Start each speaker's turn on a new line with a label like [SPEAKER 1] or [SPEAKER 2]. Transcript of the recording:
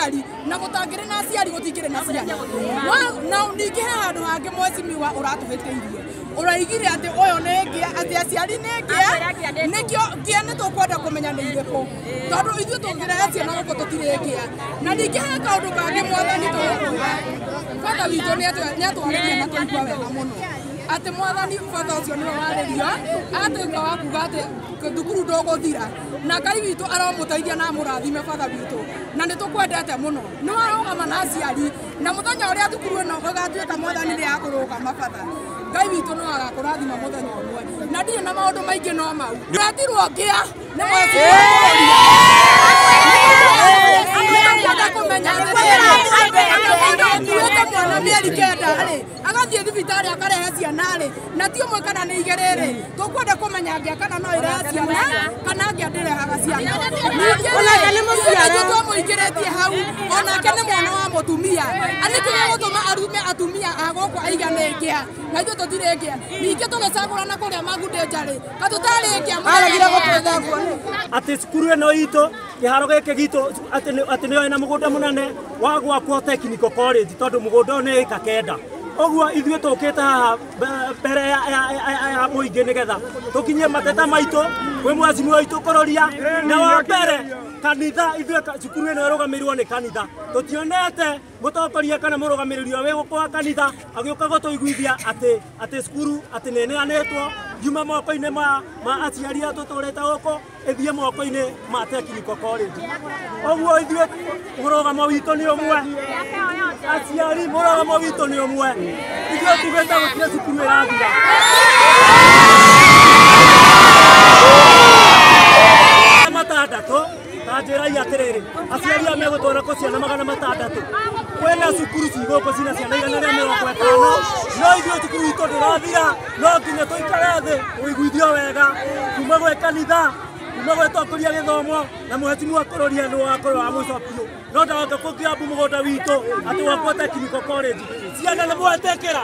[SPEAKER 1] aciari na gũtangĩrĩ na aciari gũtingĩrĩ na ciana. Na ningĩ he handũ hangĩ mwecimiwa ũratũhĩtĩirie ũraigire atĩ ũyũ nĩ ngĩa atĩ aciari nĩ ngĩa nĩkĩo ngĩa nĩ tũkwenda kũmenya nĩ irĩkũ tondũ ithuĩ tũngĩrehe ciana gũkũ tũtirĩ ngĩa. Na ningĩ he kaũndũ kangĩ mwathani tũgũkwĩra bata witũ nĩ atwarĩria na tũigua wega mũno atĩ mwathani bata ũcio nĩwe warĩria atuĩka wa kuga atĩ thukuru ndũgũthira na Ngai witũ aromũteithia na amũrathime bata witũ na nĩ tũkwendete mũno nĩ warũgama na aciari na mũthenya ũrĩa thukuru ĩno ĩgatuĩka mwathani nĩ yakũrũgama bata Ngai witũ no agakũrathima mũthenya ũmwe na ndirĩ na maũndũ maingĩ no mau ndĩretirwo ngĩa nĩ mweci kũmenya atĩrĩrĩ mwana mĩeri kenda rĩ agathiĩ thibitarĩ akarehe ciana rĩ na ti ũmwe kana nĩ igĩrĩ rĩ tũkwenda kũmenya ngĩa kana no ĩrehe ciana kana ngĩa ndĩrehaga ciana. Ningĩ rĩ twamũingĩrĩtie hau onake nĩ mwana wa mũtumia nĩkĩ gĩgũtũma arume atumia a gũkũ aigane ngĩa na ithuĩ tũtirĩ ngĩa. Ningĩ tũgĩcagũrana kũrĩa Magundeja rĩ katũtarĩ ngĩa
[SPEAKER 2] atĩ cukuru ĩno itũ kĩharo gĩkĩ gitũ atĩ nĩyo ĩna mũgũnda mũnene wa gwakwo Technical College tondũ mũgũnda ũyũ nĩ ĩka kenda. Ũguo ithuĩ tũkĩte haha mbere ya mũingĩ nĩgetha tũkinyie mateta maitũ kwĩ mwacimiwa witũ kũroria na wa mbere kanitha ithuĩ cukuru ĩno ĩrũgamĩrĩirwo nĩ kanitha tũtionete mũtongoria kana mũrũgamĩrĩri ũrĩa wĩ gũkũ wa kanitha agĩũka gũtũiguithia atĩ cukuru atĩ nĩ ĩneanĩtwo yuma moko-inĩ ma aciari aya tũtũrĩte gũkũ ĩthiĩ moko-inĩ ma Technical College. Ũguo ithuĩ mũrũgamo witũ nĩ ũmwe aciari mũrũgamo witũ nĩ ũmwe ithuĩ tugĩte gũtirĩ cukuru ĩrathira. Matandatũ ta njĩrai atĩrĩrĩ aciari aya megũtwara kũ ciana 600 kwĩna cukuru ci gũkũ cina ciana 150 no ithuĩ cukuru itũ ndĩrathira no nginya tũikare thĩ ũiguithio wega kuma gwĩ kanitha kuma gwĩ tongoria gĩthomo na mũhecimiwa kũroria nĩ wakorwo wa mũico biũ no ndagoka kũkĩambu mũgũnda witũ atĩ gwakwo Technical College ciana nĩ mwetĩkĩra.